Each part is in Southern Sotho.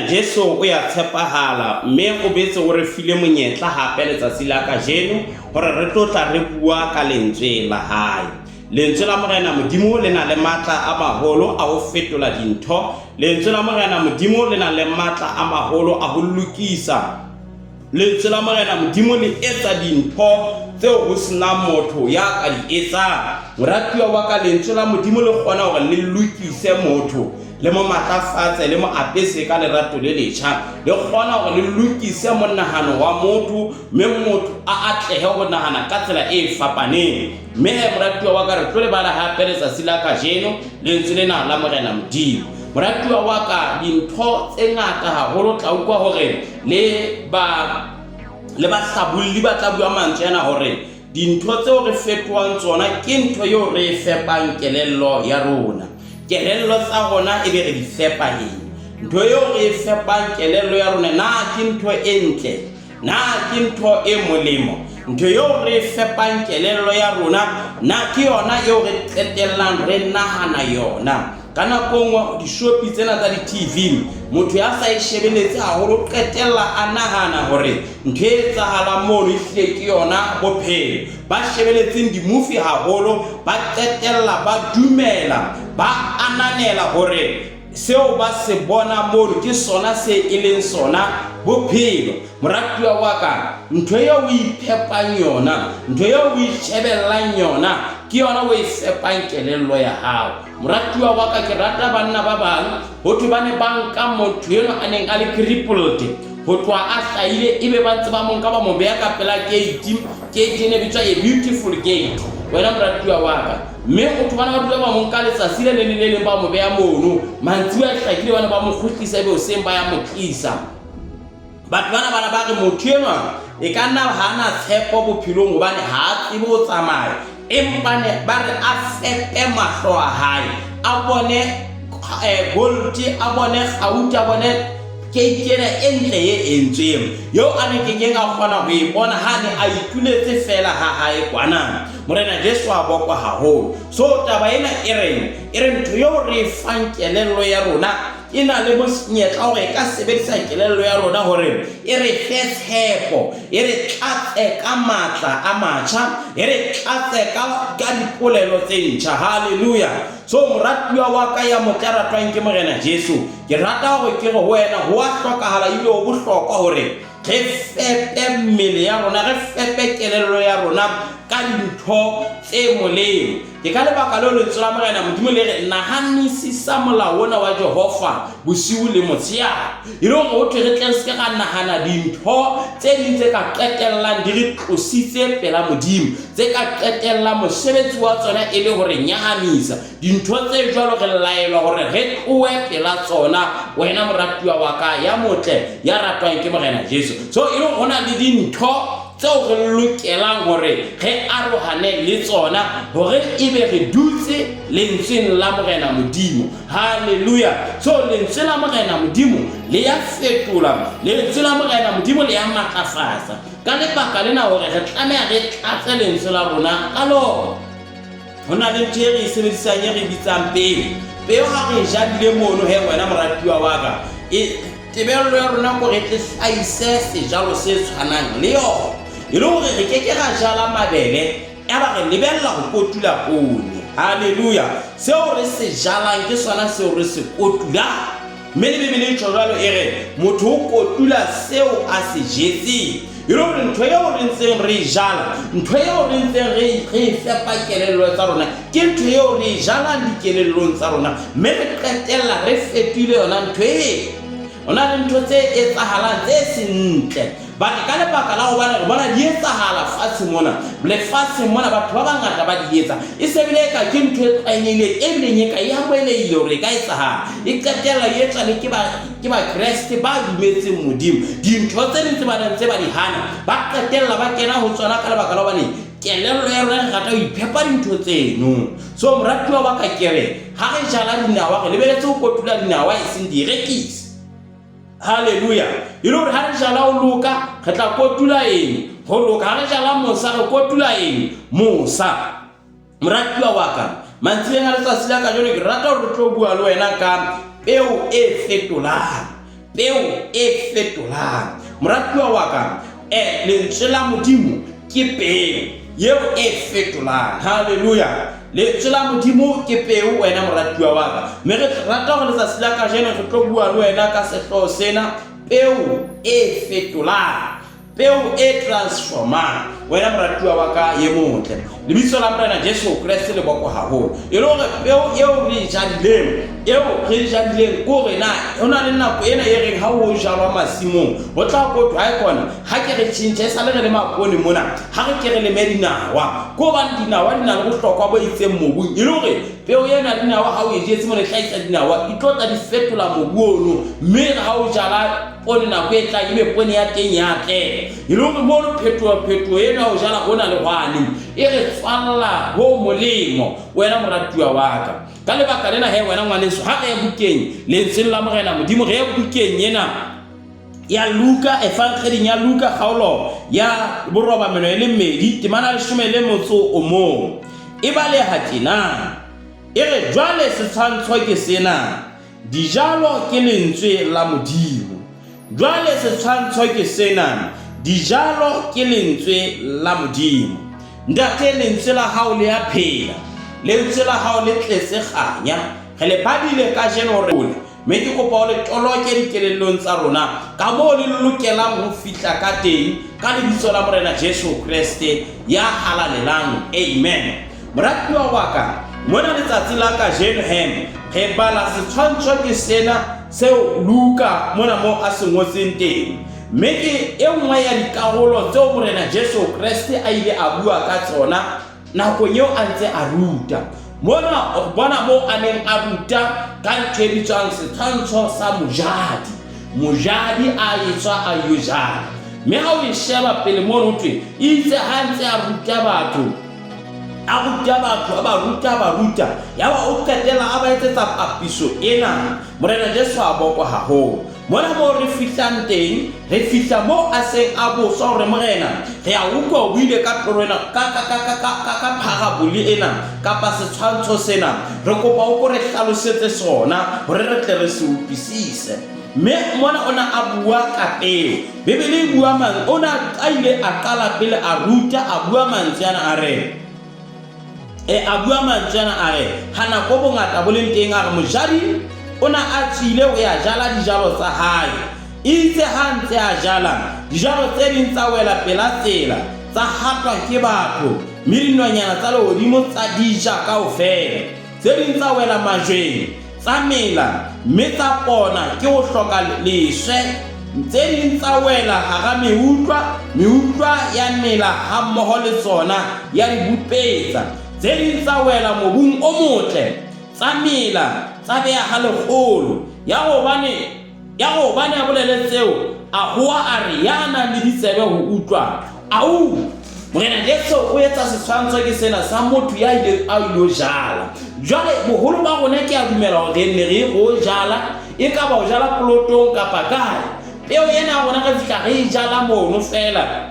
Jesu o ya tshepahala mme o betse o re file monyetla hape letsatsi la kajeno hore re tlo tla re bua ka lentswe la hae. Lentswe la Morena Modimo le na le matla a maholo a ho fetola dintho. Lentswe la Morena Modimo le na le matla a maholo a ho lokisa. Lentswe la Morena Modimo le etsa dintho tseo ho senang motho ya ka di etsang. Moratuwa wa ka, lentswe la Modimo le kgona hore le lokise motho, le mo matlafatse, le mo apese ka lerato le letjha. Le kgona hore le lokise monahano wa motho, mme motho a atlehe ho nahana ka tsela e fapaneng. Mme he, moratuwa wa ka, re tlo le bala hape letsatsi la kajeno lentswe lena la Morena Modimo. Moratuwa wa ka, dintho tse ngata haholo tla utlwa hore le ba le bahlabolli ba tla bua mantswe ana hore dintho tseo re fetoang tsona ke ntho eo re e fepang kelello ya rona. Kelello tsa rona e be re di fepa eng? Ntho eo re e fepang kelello ya rona na ke ntho e ntle? Na ke ntho e molemo? Ntho eo re e fepang kelello ya rona, na ke yona eo re qetellang re nahana yona? Ka nako e nngwe dishopi tsena tsa di-TV, motho ya sa e shebeletse haholo o qetella a nahana hore ntho e etsahalang mono ehlile ke yona bophelo. Ba shebeletseng di-movie haholo ba qetella ba dumela, ba ananela hore Seo ba se bona mono ke sona se e leng sona bophelo. Moratuwa wa ka, ntho eo o iphepang yona, ntho eo o itjhebellang yona, ke yona o e fepang kelello ya hao. Moratuwa wa ka, ke rata banna ba bang, ho thwe ba ne ba nka motho enwa a neng a le crippled, ho tloha a hlahile, ebe ba ntse ba mo nka ba mo beha ka pela keiti, keiti e ne bitswa a beautiful gate. Wena moratuwa wa ka, Mme go thwe bana ba dula ba mo nka letsatsi le leng le le leng ba mo beya mono. Mantsiwe a hlakile bana ba mo kgutlisa ebe hoseng ba ya mo tlisa. Batho bana bana ba re motho enwa e ka nna ha na tshepo bophelong hobane ha a tsebe ho tsamaya. Empa ne ba re a fepe mahlo a hae, a bone gold, a bone kgauta, a bone keiti ena e ntle e entsweng eo a ne kekeng a kgona ho e bona ha ne a ituletse feela ha hae kwana. Morena Jesu a bokwa haholo. So taba ena e reng? E re ntho eo re e fang kelello ya rona e na le monyetla hore e ka sebedisa kelello ya rona hore e re fe tshepo, e re tlatse ka matla a matjha, e re tlatse ka ka dipolelo tse ntjha. Hallelujah. So moratuwa wa ka ya motle ratwang ke Morena Jesu, ke rata hore ke re ho wena ho a hlokahala ebile ho bohlokwa hore re fepe mmele ya rona, re fepe kelello ya rona ka dintho tse molemo. Ke ka lebaka leo lentswe la Morena Modimo le re nahanisisa molao ona wa Jehova bosiu le motshehare, e le hore ho thwe re tle re se ke ra nahana dintho tse ding tse ka qetellang di re tlositse pela Modimo, tse ka qetellang mosebetsi wa tsona e le ho re nyahamisa. Dintho tse jwalo re laelwa hore re tlohe pela tsona, wena moratuwa wa ka ya motle, ya ratwang ke Morena Jesu. So e le hore ho na le dintho tseo re lokelang hore re arohane le tsona hore ebe re dutse lentsweng la Morena Modimo. Hallelujah. So lentswe la Morena Modimo le ya fetola, lentswe la Morena Modimo le ya matlafatsa. Ka lebaka lena hore re tlameha re tlatse lentswe la rona ka lona. Ho na le ntho e re e sebedisang e re bitsang peo. Peo ha re e jadile mono he wena moratuwa wa ka, e tebello ya rona ko re tle hlahise sejalo se tshwanang le yona. E le hore re ke ke ra jala mabele yaba re lebella ho kotula poone. Hallelujah. Seo re se jalang ke sona seo re se kotulang. Mme le Bibele e tjho jwalo e re motho o kotula seo a se jetseng. E le hore ntho eo re ntseng re e jala, ntho eo re ntseng re re e fepa kelello tsa rona, ke ntho eo re e jalang dikelellong tsa rona, mme re qetella re fetohile yona ntho eo. Ho na le ntho tse etsahalang tse seng ntle. But ka lebaka la hobane re bona di etsahala fatshe mona, lefatsheng mona batho ba bangata ba di etsa, e se bile eka ke ntho e tlwaelehileng e bileng eka e amohelehile hore e ka etsahala. E qetella e etswa le ke ba ke Bakreste ba dumetseng Modimo. Dintho tse ding tse ba neng tse ba di hana, ba qetella ba kena ho tsona ka lebaka la hobane kelello ya rona re rata ho iphepa dintho tseno. So moratuwa wa ka ke re, ha re jala dinawa re lebeletse ho kotula dinawa e seng direkisi. Haleluya! E le hore ha re jala ho loka, re tla kotula eng? Ho loka. Ha re jala mosa, re kotula eng? Mosa. Moratuwa wa ka, mantsiboyeng a letsatsi la kajeno ke rata hore re tlo bua le wena ka peo e fetolang. Peo e fetolang. Moratuwa wa ka, lentswe la Modimo ke peo yeo e fetolang. Haleluya! Lentswe la Modimo ke peo, wena moratuwa wa ka. Mme re rata hore letsatsi la kajeno re tlo bua le wena ka sehlooho sena, peo e fetolang. Peo e transformang. Wena moratuwa wa ka ye motle, lebitso la Morena Jesu Kreste le bokwa haholo. E le hore peo eo re e jadileng, eo re e jadileng, ke hore na ho na le nako ena e reng ha ho jalwa masimong, ho tla kotwa hae kona, ha ke re tjhentjha, e sale re le mapone mona, ha re ke re leme dinawa. Ke hobane dinawa di na le bohlokwa bo itseng mobung. E le hore peo ena ya dinawa ha o e jetse mona e hlahisa dinawa, di tlo tla di fetola mobu ono, mme ha o jala poone nako e tlang ebe poone ya teng ya atleha. E le hore mono phetoho-phetoho eno ya ho jala hona le hwane e re tswalla ho molemo, wena moratuwa wa ka. Ka lebaka lena he, wena ngwaneso, ha re ye bukeng lentsweng la Morena Modimo, re ye bukeng ena ya Luka, Evangeding ya Luka, kgaolo ya boroba meno e le mmedi, temana leshome le motso o mong. E baleha tjena, e re, Jwale setshwantsho ke sena, Dijalo ke lentswe la Modimo. Jwale setshwantsho ke sena, dijalo ke lentswe la Modimo. Ntate, lentswe la hao le a phela. Lentswe la hao le tletse kganya. Re le badile kajeno hore mme ke kopa o le toloke dikelellong tsa rona ka moo le lokelang ho fihla ka teng ka lebitso la Morena Jesu Kreste ya halalelang. Amen. Moratuwa wa ka, mona letsatsi la kajeno he, re bala setshwantsho ke sena seo Luka mona mo a se ngotseng teng. Mme ke e nngwe ya dikarolo tseo Morena Jesu Kreste a ile a bua ka tsona nakong eo a ntse a ruta. Mona o bona moo a neng a ruta ka ntho e bitswang setshwantsho sa mojadi. Mojadi a etswa a yo jala. Mme ha o e sheba pele mono ho thwe, itse ha ntse a ruta batho, a ruta batho, a ba ruta, a ba ruta, yaba o qetela a ba etsetsa papiso ena. Morena Jesu a bokwa haholo. Mona moo re fihlang teng, re fihla moo a seng a botswa hore, Morena, re a utlwa o buile ka toro ena, ka, ka, ka, ka, ka, ka, ka parabole ena, kapa setshwantsho sena. Re kopa o ko re hlalosetse sona, hore re tle re se utlwisise. Mme mona o na a bua ka peo. Bibele e bua mang? O ne a ile a qala pele a ruta, a bua mantswe ana a re, e, a bua mantswe ana a re, ha nako bongata bo leng teng, a re mojadi o na a tswile ho ya jala dijalo tsa hae. Itse ha ntse a jala, dijalo tse ding tsa wela pela tsela, tsa hatwa ke batho, mme dinonyana tsa lehodimo tsa di ja kaofela. Tse ding tsa wela majweng, tsa mela, mme tsa pona ke ho hloka leswe. Tse ding tsa wela hara meutlwa, meutlwa ya mela hammoho le tsona, ya di bupetsa. Tse ding tsa wela mobung o motle, tsa mela, tsa beha ha lekgolo. Ya hobane Ya re hobane a bolele tseo, a howa a re, Ya nang le ditsebe ho utlwa, a utlwe. Morena Jesu o etsa setshwantsho ke sena sa motho ya ileng a ilo jala. Jwale boholo ba rona ke a dumela hore re ne re ho jala, e ka ba ho jala polotong kapa kae. Peo ena ya rona re fihla re e jala mono feela.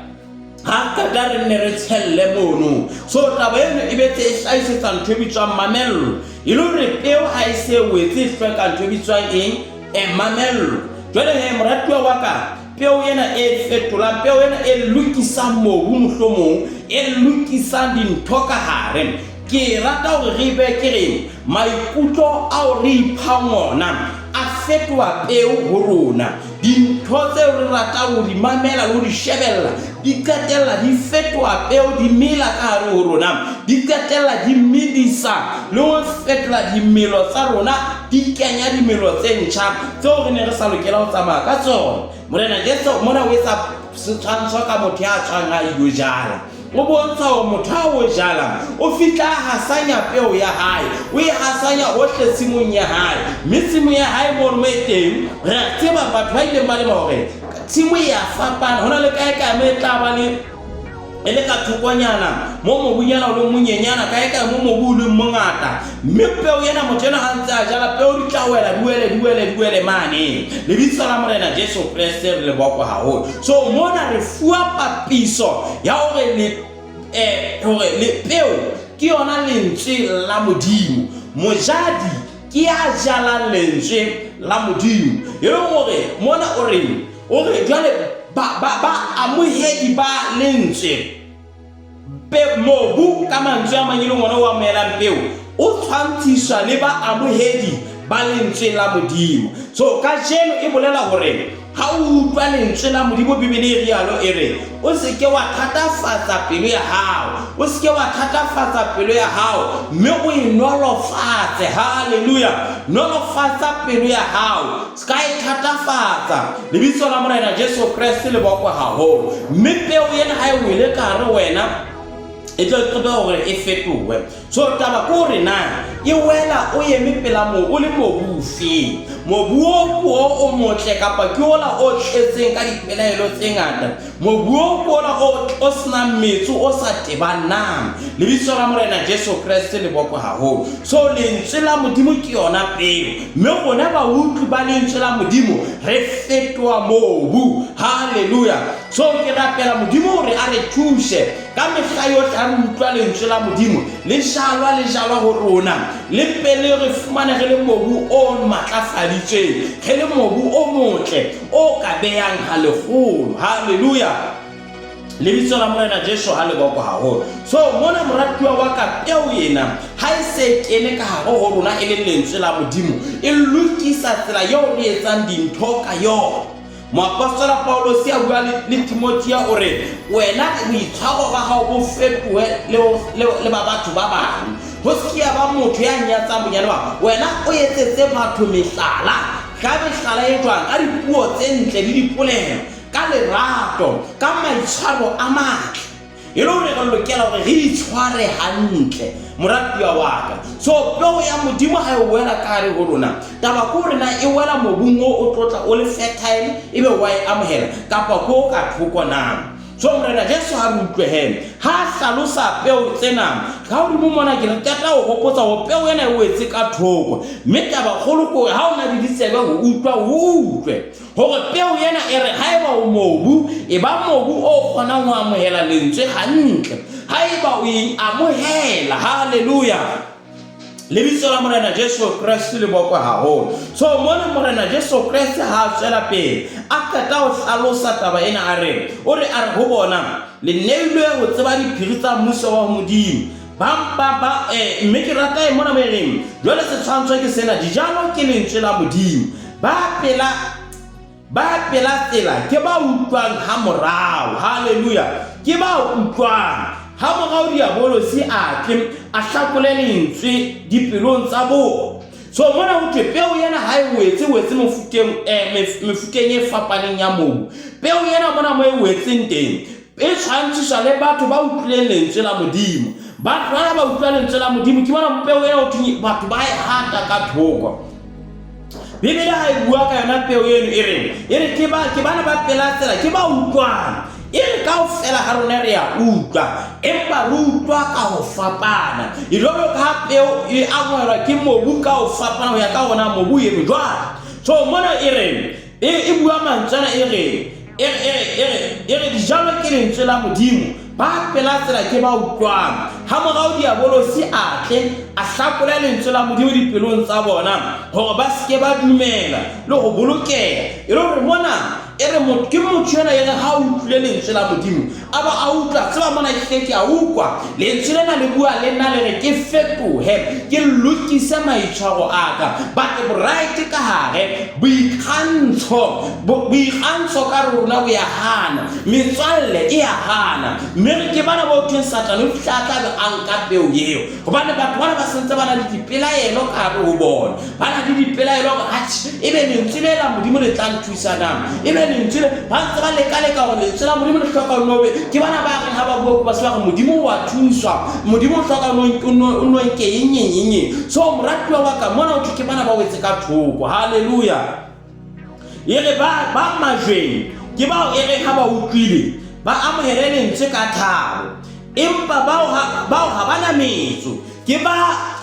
Ha qeta re nne re tshelle mono. So taba eno e betse e hlahisetsa ntho e bitswang mamello. E le hore peo ha e se wetse e hlweka ntho e bitswang eng? E mamello. Jwale he moratuwa wa ka, peo ena e fetolang, peo ena e lokisang mobu mohlomong, e lokisang dintho ka hare. Ke rata hore re be ke re maikutlo ao re iphang ona a fetoha peo ho rona. Dintho tseo re ratang ho di mamela le ho di shebella di qetella di fetoha peo, di mela ka hare ho rona, di qetella di medisa le ho fetola dimelo tsa rona, di kenya dimelo tse ntjha tseo re ne re sa lokela ho tsamaya ka tsona. Morena Jesu mona o etsa setshwantsho ka motho ya tswang a ilo jala. O bontsha hore motho ha o jala, o fihla a hasanya peo ya hae, o e hasanya hohle tshimong ya hae. Mme tshimo ya hae mono mo e teng, re a tseba batho ba ileng ba lema hore tshimo e a fapana. Ho na le kae kae mo e tla ba le e le ka thokonyana mo mobunyana o leng monyenyana, kae kae mo mobu o leng mongata. Mme peo ena, motho ena ha ntse a jala peo di tla wela, di wele, di wele, di wele mane. Lebitso la Morena Jesu Kreste re le bokwe haholo. So mona re fuwa papiso ya hore le hore le peo ke yona lentswe la Modimo. Mojadi ke ya jalang lentswe. la Modimo. E leng hore mona o reng? O re jwale ba ba ba amohedi ba lentswe pe mobu ka mantswe a mang e leng ona o amohelang peo o tshwantshiswa le ba amohedi ba lentswe la Modimo. So kajeno e bolela hore ha o utlwa lentswe la Modimo, Bibele e rialo e re o se ke wa thatafatsa pelo ya hao, o se ke wa thatafatsa pelo ya hao mme o e nolofatse. Haleluya! Nolofatsa pelo ya hao, se ka e thatafatsa. Lebitso la Morena Jesu Kreste le bokwe haholo. Mme peo ena ha e wele ka hare wena, e tlo tsebe hore e fetohe. So taba ke hore na e wela o eme pela moo o le mobu ofeng, mobu o ke o o motle kapa ke ola o tletseng ka dipelaelo tse ngata, mobu o ke ola o o senang metso o sa tebang na. Lebitso la Morena Jesu Kreste le bokwe haholo. So lentswe la Modimo ke yona peo, mme rona bautlwi ba lentswe la Modimo re fetoha mobu. Hallelujah. So ke rapela Modimo hore a re thuse Ka mehla yohle ha re utlwa lentswe la Modimo le jalwa, le jalwa ho rona, le mpe le re fumane re le mobu o matlafaditsweng, re le mobu o motle o ka beyang ha lekgolo. Haleluya! Lebitso la Morena Jesu ha le bokwe haholo. So mona moratuwa wa ka, peo ena ha e se e kene ka hare ho rona e leng lentswe la Modimo, e lokisa tsela eo re etsang dintho ka yona. Moapostola Paulose a bua le Timothea o re, Wena boitshwaro ba hao bo fetohe le ba batho ba bang. Ho se ke ya ba motho ya nyatsang bonyane ba wena, o etsetse batho mehlala. Ka mehlala e jwang? Ka dipuo tse ntle le dipolelo, ka lerato, ka maitshwaro a matle. E le hore re lokela hore re itshware hantle, moratuwa wa ka. So peo ya Modimo ha e wela ka hare ho rona, taba ke hore na e wela mobung o o tlotla o le fertile ebe wa e amohela kapa ke o ka thoko na. So Morena Jesu ha re utlwe he ha a hlalosa peo tsena ka hodimo mona, ke re qeta ho hopotsa hore peo ena e wetse ka thoko, mme taba kgolo ke hore ha o na le ditsebe ho utlwa, o utlwe. Hore peo ena e re haeba o mobu, e ba mobu o kgonang ho amohela lentswe hantle. Haeba o e amohela, haleluya! Lebitso la Morena Jesu Kreste le bokwe haholo. So mona Morena Jesu Kreste ha a tswela pele, a qeta ho hlalosa taba ena a re, o re a re ho bona, le neilwe ho tseba diphiri tsa mmuso wa Modimo. Ba mpa ba mme ke rata e mona mo e reng, jwale setshwantsho ke sena, dijalo ke lentswe la Modimo. Ba pela ba pela tsela ke ba utlwang ha morao. Haleluya! Ke ba utlwang. Ha morao diabolosi a tle a hlakole lentswe dipelong tsa bona. So mona ho thwe peo ena ha e wetse wetse mofuteng mefuteng e fapaneng ya mobu. Peo ena mona mo e wetseng teng e tshwantshiswa le batho ba utlwileng lentswe la Modimo. Batho bana ba utlwa lentswe la Modimo, ke bona peo ena ho thweng batho ba e hata ka thoko. Bibele ha e bua ka yona peo eno e reng? E re ke ba ke bana ba pela tsela, ke ba utlwang. E re kaofela ha rona re a utlwa, empa re utlwa ka ho fapana. E jwalo ka ha peo e amohelwa ke mobu ka ho fapana ho ya ka hore na mobu o eme jwang. So mona e reng? E, e bua mantswe ana e re, e re, e re, e re, e re dijalo ke lentswe la Modimo, ba pela tsela ke ba utlwang. Hamorao Diabolosi a tle, a hlakole lentswe la Modimo dipelong tsa bona, hore ba se ke ba dumela le ho bolokeha. E le hore mona e re ke motho enwa e re ha a utlwile lentswe la Modimo, a ba a utlwa, tseba mona ke hle ke a ukwa, lentswe lena le bua le nna le re ke fetohe, ke lokise maitshwaro a ka. But bright ka hare, boikgantsho, boikgantsho ka rona bo ya hana, metswalle e ya hana, mme re ke bana ba ho thweng Satane o fihla a tla be a nka peo eo, hobane batho bana ba sentse ba na le dipelaelo ka hare ho bona. Ba na le dipelaelo hore atjhe, ebe lentswe le la Modimo le tla nthusa na? Ebe lentswe le, ba ntse ba leka-leka hore lentswe la Modimo le hloka o no be. Ke bana ba reng ha ba bua ba se ba re Modimo wa thuswa, Modimo o hloka o no nke eng, eng, eng, eng. So moratuwa wa ka mona ho thwe ke bana ba wetse ka thoko. Hallelujah. E re ba, ba majweng ke bao e reng ha ba utlwile ba amohele lentswe ka thabo, empa bao ha, bao ha ba na metso, ke ba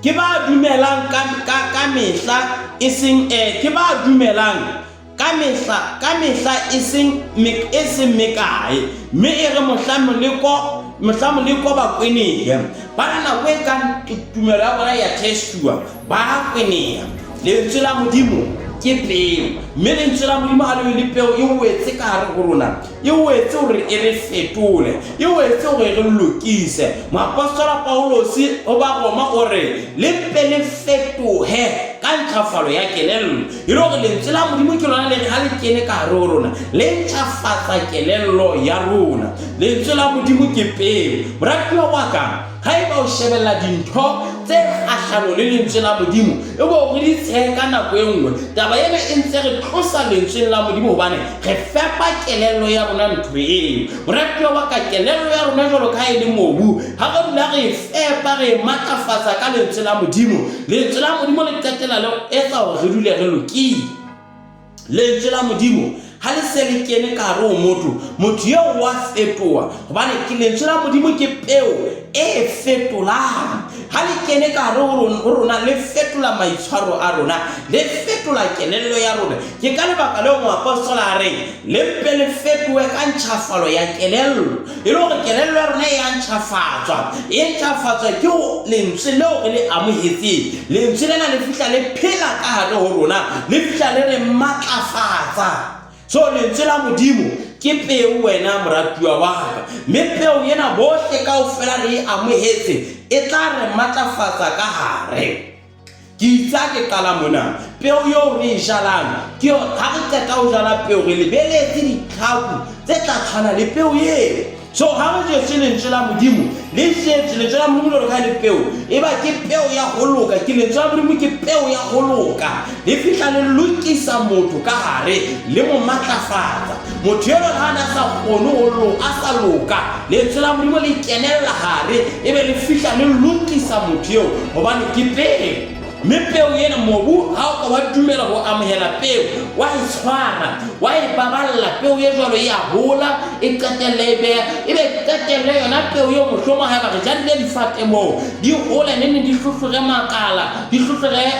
Ke ba dumelang ka, ka, ka mehla e seng eh, ke ba dumelang ka mehla, ka mehla e seng me, e seng mekae, mme e re mohla moleko, mohla moleko ba kwenehe. Ba na nako e kang tumelo ya bona ya testuwa, ba kweneha. Lentswe la Modimo ke peo, mme lentswe la Modimo ha le le peo e wetse ka hare ho rona, e wetse hore e re fetole, e wetse hore e re lokise. Moapostola Paulosi ho Baroma o re, le mpe le fetohe ka ntjhafalo ya kelello. E le hore lentswe la Modimo ke lona le re ha le kene ka hare ho rona, le ntjhafatsa kelello ya rona. Lentswe la Modimo ke peo. Moratuwa wa ka, Haeba o shebella dintho tse kgahlano le Lentswe la Modimo, e bo re di tshehe ka nako e nngwe, taba ena e ntse re tlosa Lentsweng la Modimo hobane re fepa kelello ya rona ntho eo. Moratuwa wa ka, kelello ya rona jwalo ka ha e le mobu, ha re dula re e fepa, re e matlafatsa ka Lentswe la Modimo, Lentswe la Modimo le qetella le etsa hore re dule re lokile. Lentswe la Modimo ha le se le kene ka hare ho motho, motho eo wa fetoha, hobane ke lentswe la Modimo ke peo e fetolang. Ha le kene ka hare ho rona, le fetola maitshwaro a rona, le fetola kelello ya rona. Ke ka lebaka leo moapostola a reng le mpe le fetohe ka ntjhafalo ya kelello, e le hore kelello ya rona e a ntjhafatswa. E ntjhafatswa ke lentswe leo re le amohetseng. Lentswe lena le fihla le phela ka hare ho rona, le fihla le re matlafatsa. So lentswe la Modimo ke peo wena moratuwa wa ka, mme peo ena bohle kaofela re e amohetse, e tla re matlafatsa ka hare. Ke itse ha ke qala mona, peo eo re e jalang ke ha re qeta ho jala peo re lebeletse ditlhaku tse tla tshwana le peo eo. So ha re jetse lentswe la Modimo, le jetse lentswe la Modimo jwalo ka le peo, e ba ke peo ya ho loka, ke lentswe la Modimo ke peo ya ho loka. Le fihla le lokisa motho ka hare, le mo matlafatsa. Motho eno ha a na sa kgone ho lo, a sa loka, lentswe la Modimo le kenella hare, ebe le fihla le lokisa motho eo, hobane ke peo. Mme peo ena, mobu ha o ka wa dumela ho amohela peo, wa e tshwara, wa e baballa, peo e jwalo e a hola, e qetelle e beha, ebe qetelle yona peo eo mohlomong haeba re jadile difate moo, di hole ne neng di hlohlore makala, di hlohlore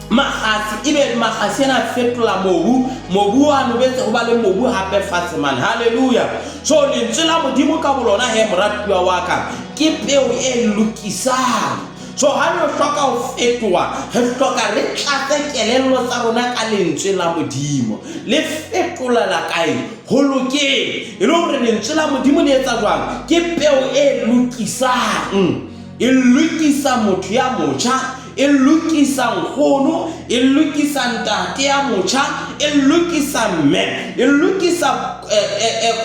magasi, ebe magasi ena a fetola mobu, mobu wa nobetse ho ba le mobu hape fatshe mane. Hallelujah. So lentswe la Modimo ka bolona he moratuwa wa ka, ke peo e lokisang. So ha re hloka ho fetoha, re hloka re tlatse kelello tsa rona ka lentswe la Modimo. Le fetolela kae? Ho lokeng. E le hore lentswe la Modimo le etsa jwang? Ke peo e lokisang. E lokisa motho ya motjha, e lokisa nkgono, e lokisa ntate ya motjha, e lokisa mme, e lokisa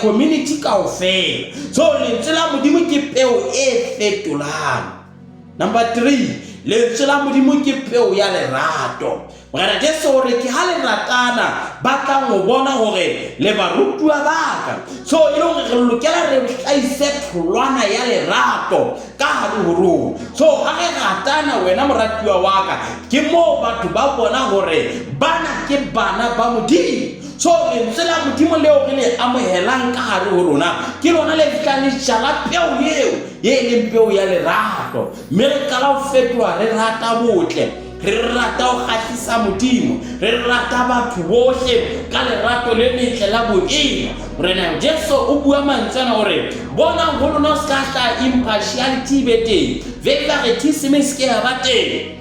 community kaofela. So lentswe la Modimo ke peo e fetolang. Number 3, lentswe la Modimo ke peo ya lerato. Morena Jesu o re ke ha le ratana ba tlang ho bona hore le barutuwa ba ka. So e le hore re lokela re hlahise tholwana ya lerato ka hare ho rona. So ha re ratana wena moratuwa wa ka, ke moo batho ba bona hore bana ke bana ba Modimo. So lentswe la Modimo leo re le amohelang ka hare ho rona ke lona le fihlang le jala peo eo ye e leng peo ya lerato, mme re qala ho fetoha re rata botle, re rata ho kgahlisa Modimo, re rata batho bohle ka lerato le letle la boena. Morena Jesu o bua mantswe ana hore bonang ho lona ho se ka hlaha impartiality e be teng, favoritism e se ke ya ba teng.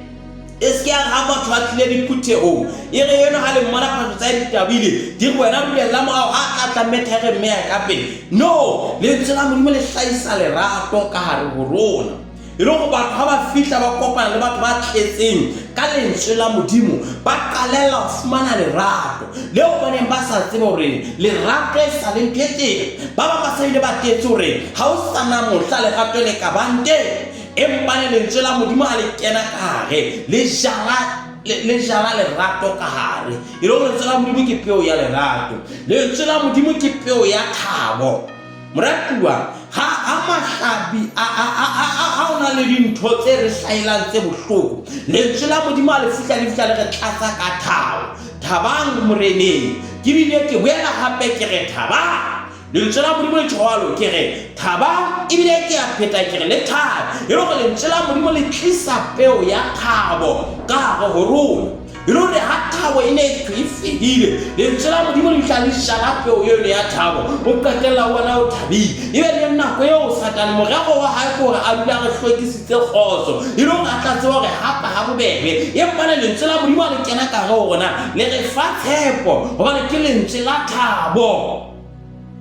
E se ke ya re ha motho a tlile diphuthehong, e re eno ha le mmona phahlo tsa hae di tabile, di re wena dulella morao ha a tla tla mme thaere mme ya ka pele. No, lentswe la Modimo le hlahisa lerato ka hare ho rona. E le hore batho ha ba fihla ba kopana le batho ba tletseng ka lentswe la Modimo, ba qalella ho fumana lerato leo ba neng ba sa tsebe hore lerato e sa le ntho e teng. Ba bang ba sa ile ba tletse hore ha o sa na mohla lerato le ka bang teng. Empa le lentswe la Modimo ha le kena ka hare, le jala le jala lerato ka hare. E le hore lentswe la Modimo ke peo ya lerato. Lentswe la Modimo ke peo ya thabo. Moratuwa, ha ha mahlabi a a a a ha o na le dintho tse re hlahelang tse bohloko, lentswe la Modimo ha le fihla le fihla le re tlatsa ka thabo. Thabang Moreneng. Ke bile ke boela hape ke re thabang. Lentswe la Modimo le jwalo, ke re thabang, ebile ke a pheta ke re le thabe, e le hore lentswe la Modimo le tlisa peo ya thabo ka hare ho rona. E le hore ha thabo e ne e fedile, lentswe la Modimo le fihla le jala peo eno ya thabo, o qetella o bona o thabile. E be le nako eo Satane morero wa hae ke hore a dula re hlwekisitse kgotso, e le hore a tla tseba hore hapa ha bobebe. Empa le lentswe la Modimo ha le kena ka hare ho rona, le re fa tshepo, hobane ke lentswe la thabo.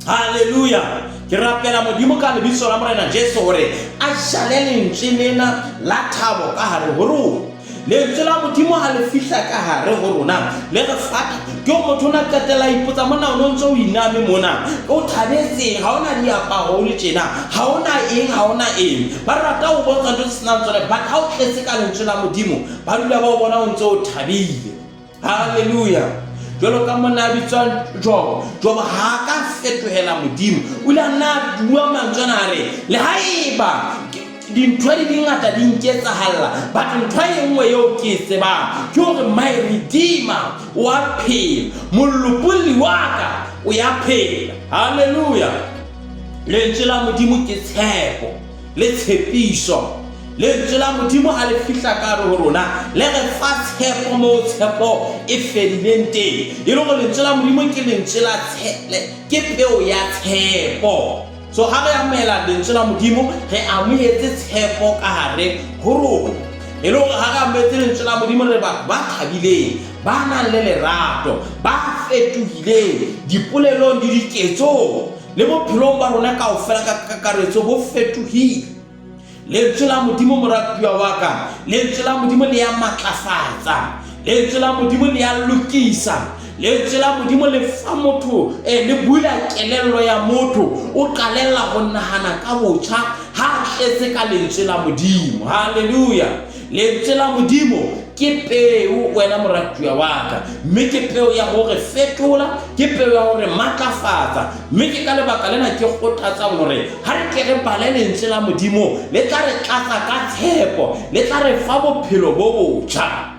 Halleluja! Ke rapela Modimo ka lebitso la Morena Jesu hore a jale lentswe lena la thabo ka hare ho rona. Lentswe la Modimo ha le fihla ka hare ho rona le re fata. Ke o motho o na qetella a ipotsa monna o no ntse o iname mona o thabetseng ha ona diaparo o le tjena ha ona eng ha ona eng. Ba rata ho bontsha ntho tse senang tsone but ha o tletse ka lentswe la Modimo ba dula ba o bona o ntse o thabile. Haleluya! Jwalo ka monna a bitswang Jobo, Jobo ha a ka fetohela Modimo. O ile a nna a bua mantswe ana a re, le haeba dintho di dingata di nketsahalla, but ntho e nngwe eo ke e tsebang ke hore my Redeemer o a phela, molopolli wa ka o ya phela. Haleluya! Lentswe la Modimo ke tshepo. le tshepiso. Lentswe la Modimo ha le fihla ka hare ho rona, le re fa tshepo moo tshepo e fedileng teng. E le hore lentswe la Modimo ke lentswe la ke peo ya tshepo. So ha re amohela lentswe la Modimo, re amohetse tshepo ka hare ho rona. E le hore ha re amohetse lentswe la Modimo re batho ba thabileng, ba nang le lerato, ba fetohileng dipolelong le diketsong. Le bophelong ba rona kaofela ka kakaretso bo fetohile. Lentswe la Modimo, moratuwa wa ka, lentswe la Modimo le ya matlafatsa, lentswe la Modimo le ya lokisa, lentswe la Modimo le fa motho, le bula kelello ya motho, o qalella ho nahana ka botjha ha a tletse ka lentswe la Modimo. Hallelujah! Lentswe la Modimo ke peo, wena moratuwa wa ka, mme ke peo ya ho re fetola, ke peo ya ho re matlafatsa. Mme ke ka lebaka lena ke kgothatsang hore ha re ke re bale lentswe la Modimo, le tla re tlatsa ka tshepo, le tla re fa bophelo bo botjha.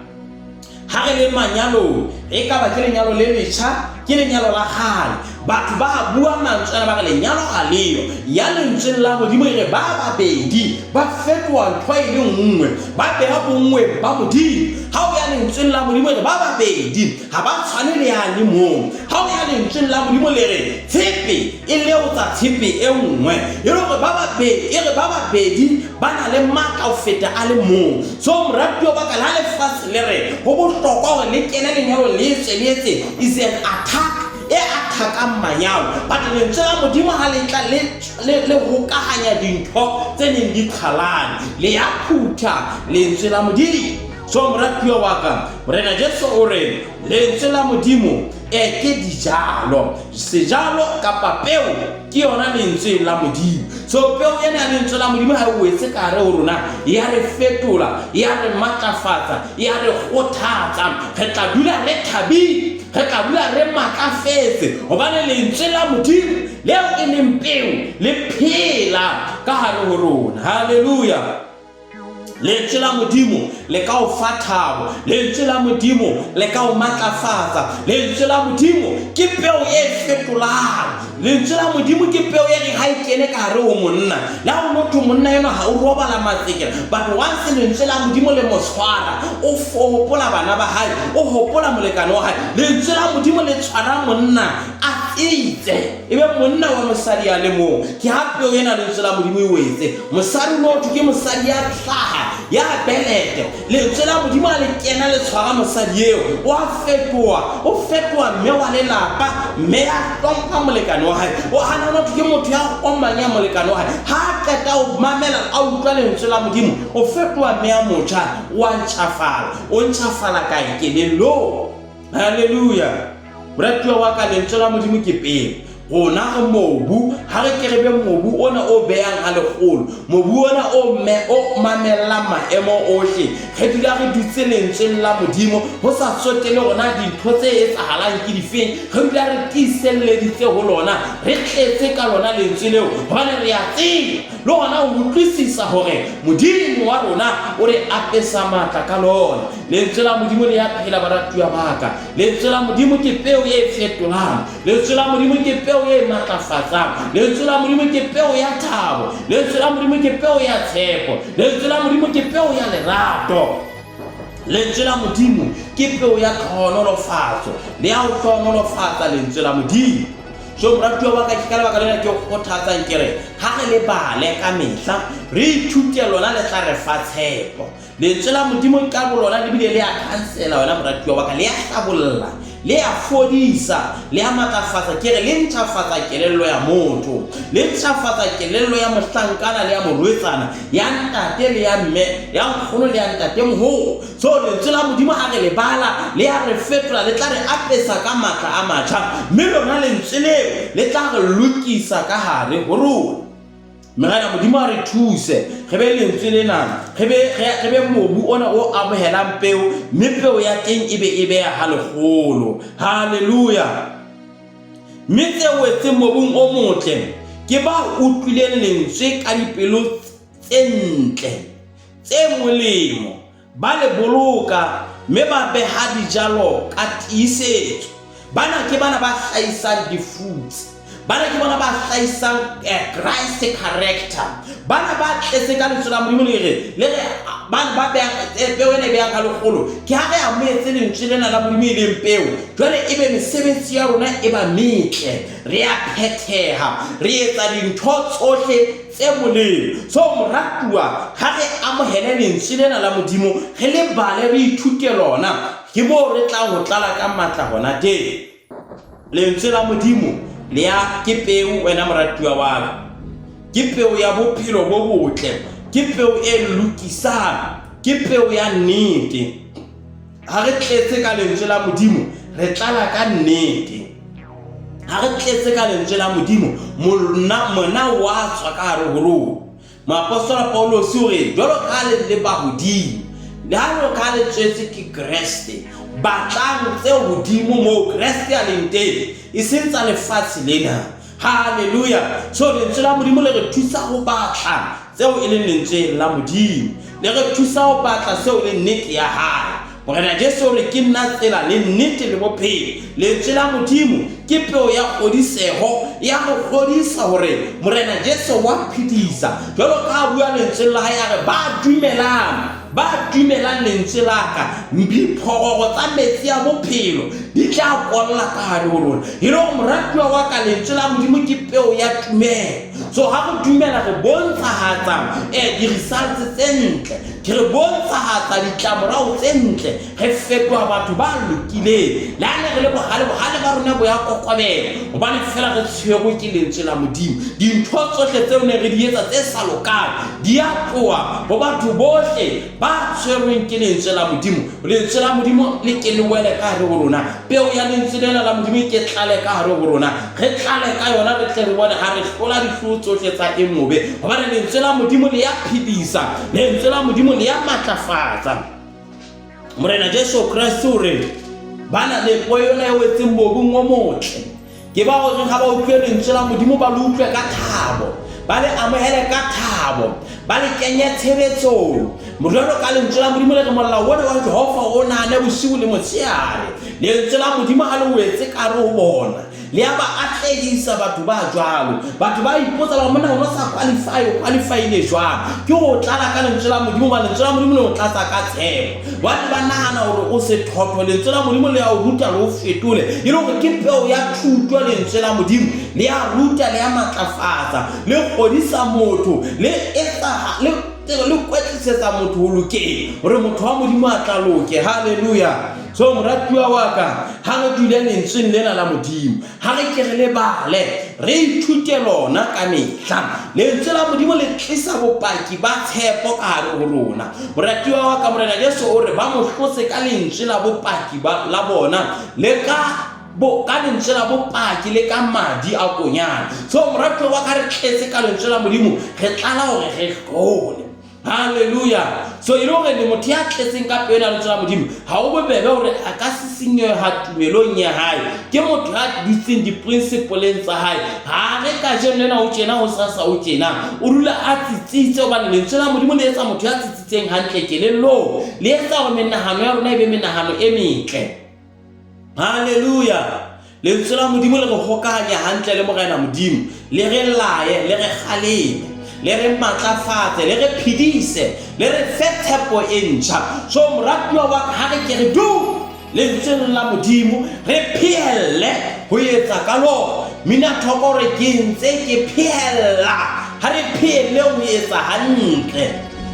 Ha re le manyalong, e ka ba ke lenyalo le letjha, ke lenyalo la kgale, batho ba bua mantswe ana ba re lenyalo ha leyo. Ya lentsweng la Modimo e re ba babedi ba fetoha ntho e le nngwe, ba beha bonngweng ba Modimo. Ha o ya lentsweng la Modimo e re ba babedi ha ba tshwane le ya le mong. Ha o ya lentsweng la Modimo le re tshepe e leotsa tshepe e nngwe, e le hore ba babedi, e re ba babedi ba na le matla ho feta a le mong. So moratuwa wa ka, le ha lefatshe le re ho bohlokwa hore le kene lenyalong le etswe le etse, is an attack e attackang manyalo, but lentswe la Modimo ha le tla le le le hokahanya dintho tse neng di qhalane, le ya phutha lentswe la Modimo. So moratuwa wa ka, Morena Jesu o re lentswe la Modimo e ke dijalo, sejalo kapa peo ke yona lentswe la Modimo. So peo ena ya lentswe la Modimo ha e wetse ka hare ho rona, ya re fetola, ya re matlafatsa, ya re kgothatsa. Re tla dula re thabile, re tla dula re matlafetse, hobane lentswe la Modimo leo e leng peo le phela ka hare ho rona. Hallelujah! Lentswe la Modimo le ka o fa thabo, lentswe la Modimo le ka o matlafatsa, lentswe la Modimo ke peo e fetolang, lentswe la Modimo ke peo e reng ha e kene ka hare ho monna, le ha o motho monna enwa ha o robala matsekela, but once lentswe la Modimo le mo tshwara, o hopola bana ba hae, o hopola molekane wa hae, lentswe la Modimo le tshwara monna a tsitse. E be monna wa mosadi a le mong. Ke ha peo ena lentswe la Modimo e wetse. Mosadi o no thwe ke mosadi ya hlaha, ya belete. Lentswe la Modimo ha le kena le tshwara mosadi eo, o a fetoha, o fetoha mme wa lelapa, mme ya hlompha molekane wa hae. O hana no thwe ke motho ya omanya molekane wa hae. Ha a qeta ho mamela, a utlwa lentswe la Modimo, o fetoha mme ya motjha, o a ntjhafala. O ntjhafala kae? Kelellong. Hallelujah. Moratuwa wa ka, lentswe la Modimo ke peo. Rona re mobu, ha re ke re be mobu ona o behang ha lekgolo, mobu ona o me o mamellang maemo ohle. Re dula re dutse lentsweng la Modimo, ho sa tsotele hore na dintho tse etsahalang ke difeng, re dula re tiiselleditse ho lona, re tletse ka lona lentswe leo, hobane re a tseba le hona ho utlwisisa hore Modimo wa rona o re apesa matla ka lona. Lentswe la Modimo le ya phela, baratuwa ba ka. Lentswe la Modimo ke peo e fetolang. Lentswe la Modimo ke peo e matlafatsang. Lentswe la Modimo ke peo ya thabo. Lentswe la Modimo ke peo ya tshepo. Lentswe la Modimo ke peo ya lerato. Lentswe la Modimo ke peo ya tlhohonolofatso le ya ho hlohonolofatsa lentswe la Modimo. So moratuwa wa ka, ke ka lebaka lena ke o kgothatsang ke re ha re le bale ka mehla, re ithute lona, le tla re fa tshepo. Lentswe la Modimo ka bolona le bile le a khansela wena moratuwa wa ka, le a hlabolla, le a fodisa, le a matlafatsa, ke re le ntjhafatsa kelello ya motho, le ntjhafatsa kelello ya mohlankana le ya morwetsana, ya ntate le ya mme, ya nkgono le ya ntatemoholo. So lentswe la Modimo ha re le bala, le a re fetola, le tla re apesa ka matla a matjha, mme lona lentswe leo le tla re lokisa ka hare ho rona. Morena Modimo a re thuse, re be lentswe lena, re be, re, re be mobu ona o amohelang peo, mme peo ya teng e be e beha ha lekgolo. Hallelujah! Mme tse wetseng mobung o motle ke ba utlwileng lentswe ka dipelo tse ntle, tse molemo, ba le boloka mme ba beha dijalo ka tiisetso. Bana ke bana ba hlahisang di-fruits. Bana ke bona ba hlahisang Christ character. Bana ba tletse ka lentswe la Modimo le re le re bana ba beha peo ena e beha ka lekgolo. Ke ha re amohetse lentswe lena la Modimo e leng peo. Jwale ebe mesebetsi ya rona e ba metle. Re a phetheha. Re etsa dintho tsohle tse molemo. So moratuwa, ha re amohele lentswe lena la Modimo, re le bale, re ithute lona, ke moo re tlang ho tlala ka matla hona teng. Lentswe la Modimo le ya ke peo wena moratuwa wa ka. Ke peo ya bophelo bo botle, ke peo e lokisang, ke peo ya nnete. Ha re tletse ka lentswe la Modimo, re tlala ka nnete. Ha re tletse ka lentswe la Modimo, monna mona wa tswa ka hare ho rona. Moapostola Paulose o re, jwalo ka le le ba hodimo, le ha jwalo ka le tswetse ke Kreste, batlang tse hodimo moo Kreste a leng teng, e seng tsa lefatshe lena. Hallelujah! So lentswe la Modimo le re thusa ho batla tseo e leng lentswe la Modimo. Le re thusa ho batla seo e leng nnete ya hae. Morena Jesu o re ke nna tsela le nnete le bophelo. Lentswe la Modimo ke peo ya kgodiseho ya go kgodisa hore Morena Jesu wa phedisa. Jwalo ka a bua lentsweng la hae a re ba dumelang ba dumelang lentswe la ka, diphororo tsa metsi a bophelo di tla kolla ka hare ho rona. E le hore moratuwa wa ka, lentswe la Modimo ke peo ya tumelo. So ha re dumela re bontshahatsa di-results tse ntle, re bontshahatsa ditlamorao tse ntle, re fetoha batho ba lokileng. Le ha ne re le bohale, bohale ba rona bo ya kokobela hobane feela re tshwerwe ke lentswe la Modimo. Dintho tsohle tseo ne re di etsa tse sa lokang di a tloha ho batho bohle ba tshwerweng ke lentswe la Modimo. Lentswe la Modimo le ke le wele ka hare ho rona. Peo ya lentswe lena la Modimo e ke tlale ka hare ho rona. Re tlale ka yona re tle re bone ha re hlola dihlooho tsohle tsa e mobe. Hobane lentswe la Modimo le ya phedisa, lentswe la Modimo le ya matlafatsa. Morena Jesu Kreste o re bana le po yona e wetseng mobung o motle ke ba gore ga ba utlwe lentswe la Modimo ba le utlwe ka thabo, ba le amohele ka thabo, ba le kenye tshebetsong. Jwalo ka lentswe la Modimo le re molao ona wa Jehova o nahane bosiu le motshehare. Lentswe la Modimo ha le wetse ka hare ho bona, le a ba atlehisa batho ba jwalo. Batho ba ipotsa ba monna o no sa qualify, o qualifyile jwang? Ke ho tlala ka lentswe la Modimo, ba lentswe la Modimo le o tlatsa ka tshepo. Ba ne ba nahana hore o sethotho, lentswe la Modimo le a o ruta le o fetole. E le hore ke peo ya thuto lentswe la Modimo, le a ruta, le a matlafatsa, le kgodisa motho, le etsa le le kwetlisetsa motho ho lokeng, hore motho wa Modimo a tla loke. Hallelujah. So moratuwa wa ka, ha re dule lentsweng lena la Modimo, ha re ke re le bale, re ithute lona ka mehla. Lentswe la Modimo le tlisa bopaki ba tshepo ka hare ho rona. Moratuwa wa ka, Morena Jesu o re ba mo hlotse ka lentswe la bopaki ba la bona le ka bo ka lentswe la bopaki le ka madi a konyana. So moratuwa wa ka, re tletse ka lentswe la Modimo, re tlala hore re hlole. Hallelujah. So e le hore le motho ya tletseng ka peo ya lentswe la Modimo, ha ho bobebe hore a ka sisinyeha tumelong ya hae. Ke motho ya dutseng di-principleng tsa hae. Ha re kajeno lena o tjena, hosasa o tjena. O dula a tsitsitse hobane lentswe la Modimo le etsa motho ya tsitsitseng hantle kelellong. Le etsa hore menahano ya rona e be menahano e metle. Hallelujah. Lentswe la Modimo le re hokahanya hantle le Morena Modimo, le re laye, le re kgaleme. Le re matlafatse, le re phedise, le re fe tshepo e ntjha. So moratuwa wa ka, ha re ke re du lentsweng la Modimo, re phehelle ho etsa ka lona. Mina thoko hore ke ntse ke phehella. Ha re phehelleng ho etsa hantle.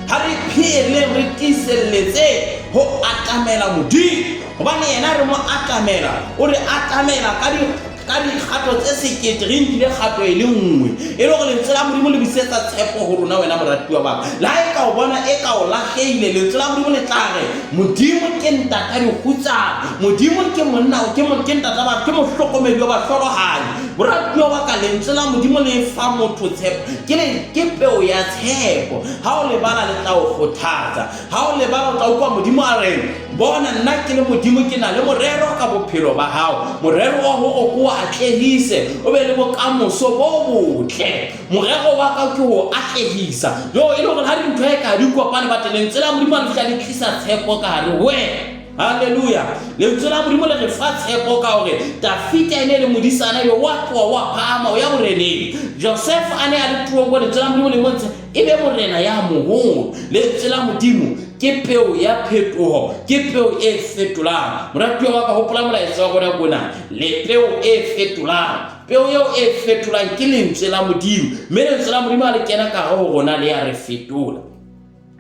Ha re phehelleng re tiiselletse ho atamela Modimo. Hobane yena re mo atamela, o re atamela ka di ka dikgato tse sekete re nkile kgato e le nngwe e le gore lentswe la Modimo le busetsa tshepo ho rona wena moratuwa wa ka. Le ha e ka o bona e ka o lahlehile, lentswe la Modimo le tla re Modimo ke ntata dikgutsana, Modimo ke monna, ke ke ntata batho, ke mohlokomedi wa bahlolohadi. Moratuwa wa ka, lentswe la Modimo le fa motho tshepo, ke le ke peo ya tshepo. Ha o le bala le tla o kgothatsa. Ha o le bala o tla utlwa Modimo a reng, Bona, nna ke le Modimo ke na le morero ka bophelo ba hao, morero wa hore ke o atlehise, o be le bokamoso bo botle. Morero wa ka ke ho atlehisa. Jo, e le hore ha dintho e ka di kopane, but lentswe la Modimo le fihla le tlisa tshepo ka hare ho wena. Halleluja. Lentswe la Modimo le re fa tshepo ka hore Dafita e ne e le modisana, ebe wa tloha wa phahama o ya boreneng. Josefa a ne a le tronko, lentswe la Modimo le montshe e be morena ya moholo. Lentswe la Modimo ke peo ya phetoho, ke peo e fetolang. Moratuwa wa ka, hopola molaetsa wa rona kona, le peo e fetolang. Peo eo e fetolang ke lentswe la Modimo, mme lentswe la Modimo ha le kena ka hare ho rona le ya re fetola,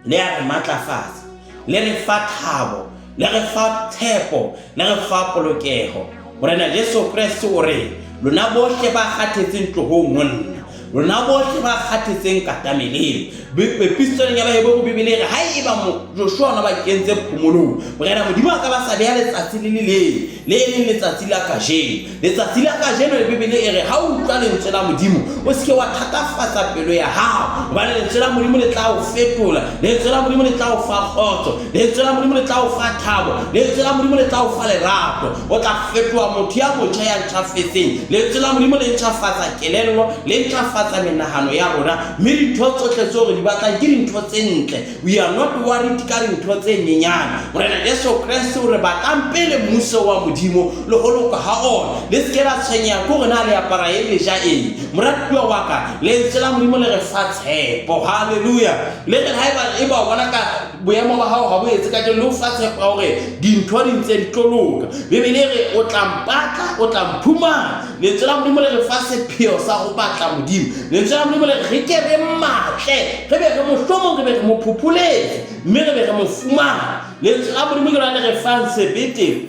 le ya re matlafatsa, le re fa thabo, le re fa tshepo, le re fa polokeho. Morena Jesu Kreste o re, lona bohle ba kgathetseng tlohong ho nna, lona bohle ba kgathetseng katameleng. Epistoleng ya Baheberu Bibele e re haeba Joshua ona ba kentse phomolong, Morena Modimo a ka ba sa beha letsatsi le le leng, le e leng letsatsi la kajeno. Letsatsi la kajeno le Bibele e re ha o utlwa lentswe la Modimo, o se ke wa thatafatsa pelo ya hao, hobane lentswe la Modimo le tla o fetola, lentswe la Modimo le tla o fa kgotso, lentswe la Modimo le tla o fa thabo, lentswe la Modimo le tla o fa lerato. O tla fetoha motho ya motjha ya ntjhafetseng. Lentswe la Modimo le ntjhafatsa kelello, le ntjhafatsa menahano ya rona, mme dintho tsohle tseo re di batlang ke dintho tse ntle. We are not worried ka dintho tse nyenyane. Morena Jesu Kreste o re batlang pele mmuso wa Modimo le ho loka ha ona. Le se ke la tshwenyeha ke hore na le apara eng le ja eng. Moratuwa wa ka, lentswe la Modimo le re fa tshepo. Hallelujah. Le re haeba eba o bona ka boemo ba hao ha bo etse kajeno, le o fa tshepo ya hore dintho di ntse di tlo loka. Bibele e re o tla mpatla, o tla mphumana. Lentswe la Modimo le re fa sepheo sa ho batla Modimo. Lentswe la Modimo le re re ke re mmatle, re be re mohlomong re be re mo phopholetse, mme re be re mo fumane. Lentswe la Modimo ke lona le re fang sebete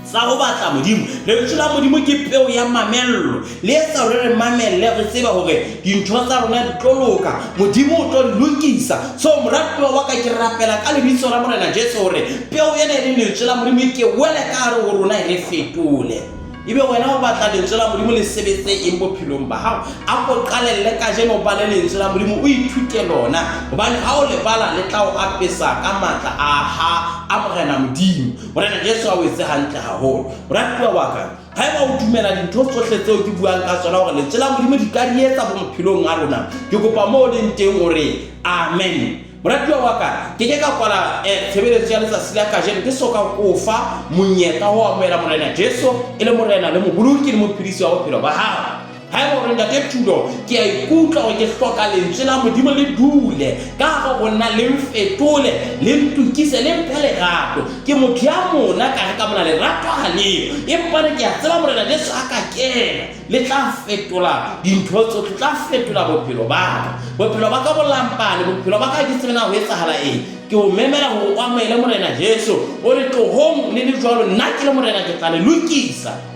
sa ho batla Modimo. Lentswe la Modimo ke peo ya mamello. Le etsa hore re mamelle, re tsebe hore dintho tsa rona di tlo loka. Modimo o tlo di lokisa. So moratuwa wa ka, ke rapela ka lebitso la Morena Jesu hore peo ena e leng lentswe la Modimo e ke wele ka hare ho rona e re fetole. Ebe wena o batla lentswe la Modimo le sebetse eng bophelong ba hao? A ko qalelle kajeno o bale lentswe la Modimo, o ithute lona, hobane ha o le bala le tla o apesa ka matla a ha a Morena Modimo. Morena Jesu a o etse hantle haholo. Moratuwa wa ka, haeba o dumela dintho tsohle tseo ke buang ka tsona hore lentswe la Modimo di ka di etsa bophelong a rona, ke kopa moo o leng teng o re amen. Moratuwa wa ka, ke ke ka kwala tshebeletso ya letsatsi la kajeno ke so ka ko fa monyetla ho amohela Morena Jesu e le Morena le Moboloki le Mophedisi wa bophelo ba hao. Haeba o re, Ntate Thulo, ke a ikutlwa hore ke hloka lentswe la Modimo le dule ka hare ho nna, le mfetole, le ntokise, le mphe lerato. Ke motho ya mona ka re ka mona lerato ha leo, empa ke a tseba Morena Jesu a ka kena, le tla fetola dintho tsohle, tla fetola bophelo ba ka. Bophelo ba ka bo lampane, bophelo ba ka ke tsebe na ho etsahala eng. Ke o memela hore o amohele Morena Jesu, o re tlohong le le jwalo, nna ke le Morena ke tla le lokisa.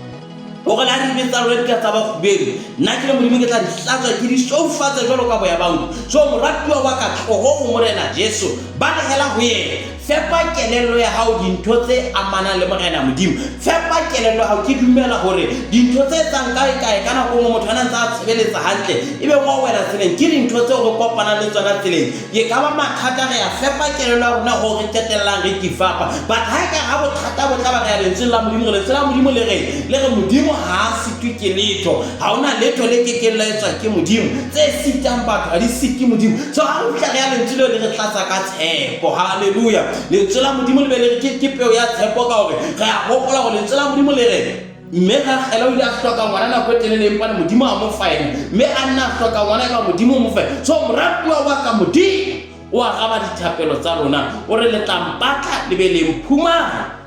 Hore la dibe tsa lona di ka tsa ba kgubedu, nna ke le Modimo ke tla di hlatswa, ke di sweufatse jwalo ka boya ba nku. So moratuwa wa ka, tloho ho Morena Jesu, balehela ho yena. Fepa kelello ya hao dintho tse amanang le Morena Modimo. Fepa kelello ya hao. Ke dumela hore dintho tse etsang kae kae ka nako e nngwe motho a na ntse a tshebeletsa hantle, ebe wa wela tseleng. Ke dintho tseo re kopanang le tsona tseleng. E ka ba mathata, re a fepa kelello ya rona hoo re qetellang re kifapa. But ha ekare ha bothata bo tla ba re ya lentsweng la Modimo, re lentswe la Modimo le reng? Le re Modimo ha a sitwe ke letho. Ha hona letho le ke keng la etswa ke Modimo. Tse sitang batho ha di site Modimo. So ha re fihla re ya lentswe leo le re tlatsa ka tshepo. Hallelujah. Lentswe la Modimo le be le re ke peo ya tshepo ka hore re a hopola hore lentswe la Modimo le re. Mme Ragele o ile a hloka ngwana nako e telele, empa Modimo a mo fa ena. Mme a nna a hloka ngwana, eba Modimo o mo fa. So moratuwa wa ka, Modimo o araba dithapelo tsa rona. O re le tla mpatla le be le mphumana.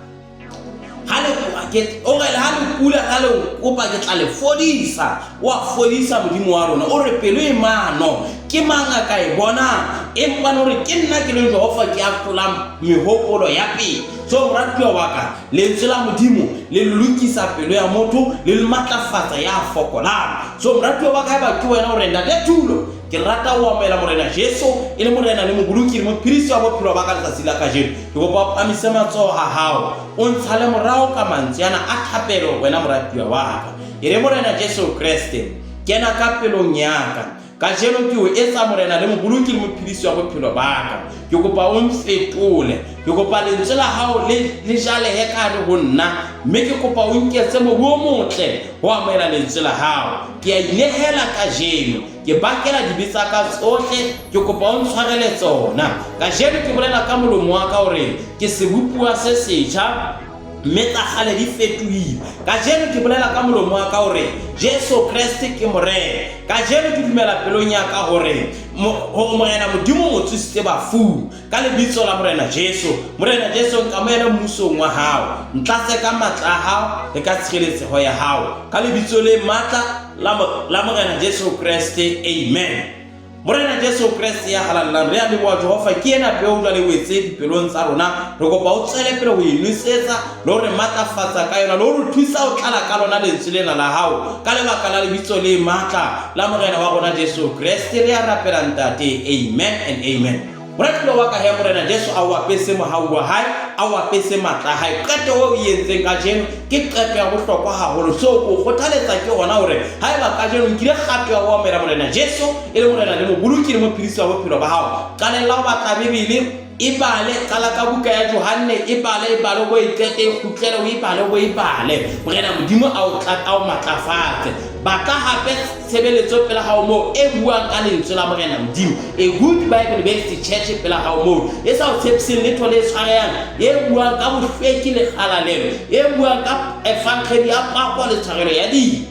Ha le ke o re ha le kula ha le kopa ke tla le fodisa. O a fodisa Modimo wa rona. O re pelo e mano ke mang a ka e bonang? Empa o re ke nna ke leng Jehova ke a hlolang mehopolo ya pele. So moratuwa wa ka, Lentswe la Modimo le lokisa pelo ya motho, le matlafatsa ya fokolang. So moratuwa wa ka, haeba ke wena o re Ntate Thulo, ke rata ho amohela Morena Jesu e le Morena le Moboloki le Mophedisi wa bophelo ba ka letsatsi la kajeno. Ke kopa o phamise matsoho a hao, o ntshale morao ka mantswe ana a thapelo, wena moratuwa wa ka. E re, Morena Jesu Kreste, kena ka pelong ya ka. Kajeno ke o etsa Morena le Moboloki le Mophedisi wa bophelo ba ka. Ke kopa o mfetole. Ke kopa lentswe la hao le, le jalehe ka hare ho nna, mme ke kopa o nketse mobu o motle ho amohela lentswe la hao. Ke a inehela kajeno. Ke bakela dibe tsa ka tsohle. Ke kopa o ntshwarele tsona. Kajeno ke bolela ka molomo wa ka hore ke sebopuwa se setjha. Mme tsa kgale di fetohile. Kajeno ke bolela ka molomo wa ka hore Jesu Kreste ke Morena. Kajeno ke dumela pelong ya ka hore hore Morena Modimo o mo tsositse bafung. Ka lebitso la Morena Jesu. Morena Jesu, nkamohele mmusong wa hao. Ntlatse ka matla a hao le ka tshireletseho ya hao. Ka lebitso le matla la, la Morena Jesu Kreste. Amen. Morena Jesu Kreste ya halalelang, re a leboha Jehova, ke ena peo jwale e wetse dipelong tsa rona. Re kopa o tswele pele ho e nwesetsa le ho re matlafatsa ka yona le ho re thusa ho tlala ka lona lentswe lena la hao. Ka lebaka la lebitso le matla la Morena wa rona Jesu Kreste, re a rapela Ntate. Amen and amen. Moratuwa wa ka, he Morena Jesu a o apese mohau wa hae, a o apese matla a hae. Qeto eo o e entseng kajeno ke qeto ya bohlokwa haholo. So ke o kgothaletsa ke hona hore haeba kajeno o nkile kgato ya ho amohela Morena Jesu e le Morena le Moboloki le Mophedisi wa bophelo ba hao, qalella ho batla Bibele, e bale, qala ka buka ya Johanne, e bale, e bale, o bo e qete, e kgutlele, o e bale, o bo e bale. Morena Modimo a o tla, a o matlafatse. Batla hape tshebeletso pela hao moo e buang ka lentswe la Morena Modimo. A good Bible based church pela hao moo e sa o tshepiseng letho le tshwarehang, e buang ka bohlweki le kgalalelo, e buang ka evangeli ya pako le tshwarelo ya dibe.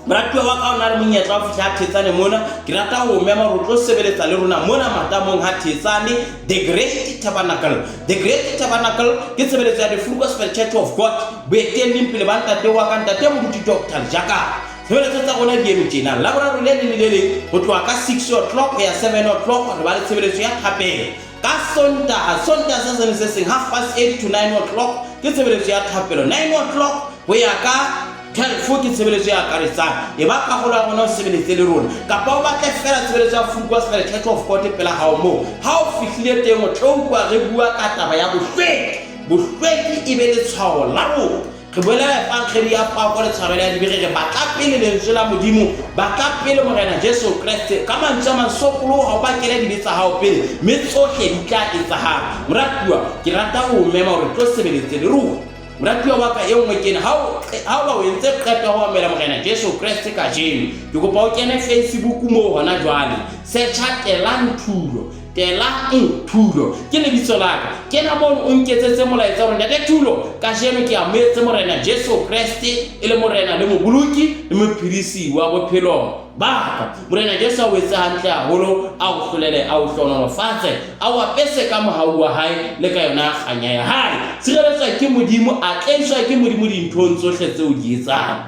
Moratuwa wa ka, o na le monyetla wa fihla ha Thetsane mona. Ke rata ho o mema hore o tlo sebeletsa le rona mona matamong ha Thetsane, The Great Tabernacle. The Great Tabernacle ke tshebeletso ya The Full Gospel Church of God, boetelleng pele ba ntate wa ka, Ntate Moruti Doctor Lejaka. Tshebeletso tsa rona di eme tjena. Laboraro le leng le le leng ho tloha ka 6 o'clock ho ya 7 o'clock re ba le tshebeletso ya thapelo. Ka Sontaha, Sontaha se seng le se seng half past 8 to 9 o'clock ke tshebeletso ya thapelo. 9 o'clock ho ya ka 12 ke tshebeletso e akaretsang. E ba karolo ya rona o sebeletse le rona. Kapa o batle feela tshebeletso ya Full Gospel Church of God pela hao moo. Ha o fihlile teng o tlo utlwa re bua ka taba ya bohlweki. Bohlweki e be letshwao la rona. Re bolela evangeli ya pako le tshwarelo ya dibe, re re batla pele lentswe la Modimo, batla pele Morena Jesu Kreste. Ka mantswe a mang, sokoloha o bakele dibe tsa hao pele, mme tsohle di tla etsahala. Moratuwa, ke rata ho o mema hore tlo sebeletse le rona. Moratuwa wa ka, e nngwe ke ena, ha o ha o ba o entse qeto ya ho amohela Morena Jesu Kreste kajeno, ke kopa o kene Facebook moo hona jwale, searcha Telang Thulo. Telang Thulo ke lebitso la ka. Kena mono o nketsetse molaetsa hore Ntate Thulo, kajeno ke amohetse Morena Jesu Kreste e le Morena le Moboloki le Mophedisi wa bophelo ba ka. Morena Jesu a o etse hantle haholo, a o hlolele, a o hlohonolofatse, a o apese ka mohau wa hae le ka yona kganya ya hae. Tshireletswa ke Modimo, atlehiswa ke Modimo dinthong tsohle tseo di etsang.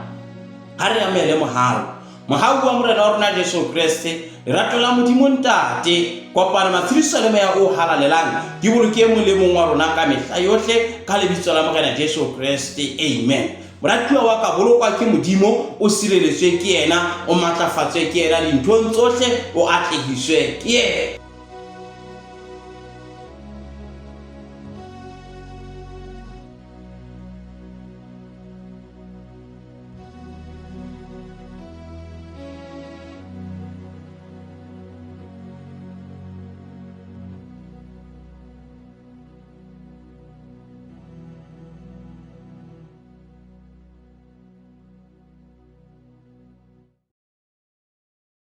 Ha re amohele mohau. Mohau wa Morena wa rona Jesu Kreste, lerato la Modimo Ntate, kopano, matshediso le Moya o Halalelang di boloke e mong le mong wa rona ka mehla yohle, ka lebitso la Morena Jesu Kreste. Amen. Moratuwa wa ka, bolokwa ke Modimo, o sireletswe ke yena, o matlafatswe ke yena dinthong tsohle, o atlehiswe ke yena.